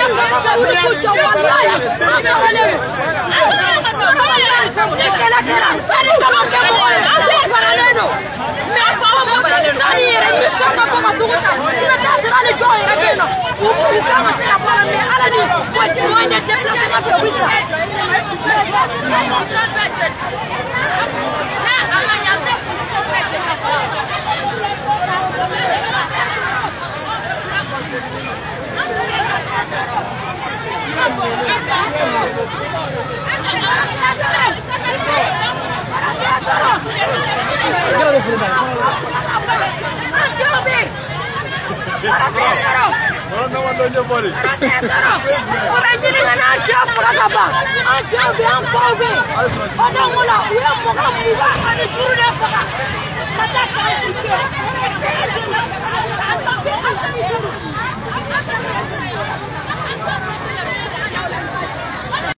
Diɲɛ faama ma wuli k'u jɔ, walayi an tɔɔrɔlen don. Ni kɛlɛ kɛra, ni kalo kɛ mɔgɔ ye, u faralen don. Mais mobili sanni yɛrɛ mission ka bɔ ka tugu ta, i bɛ taa sɔrɔ hali dɔw yɛrɛ bɛ yen nɔ, u kan ka se ka bɔ a la, mais ala ni moyen de déplacement fɛ, u bɛ sa. U bɛ ɲini ka n'an cɛ faga ka ban. An cɛw bɛ, an faw bɛ yen. O don ko la, u ye mɔgɔ 25 de faga ka taa k'an jigin.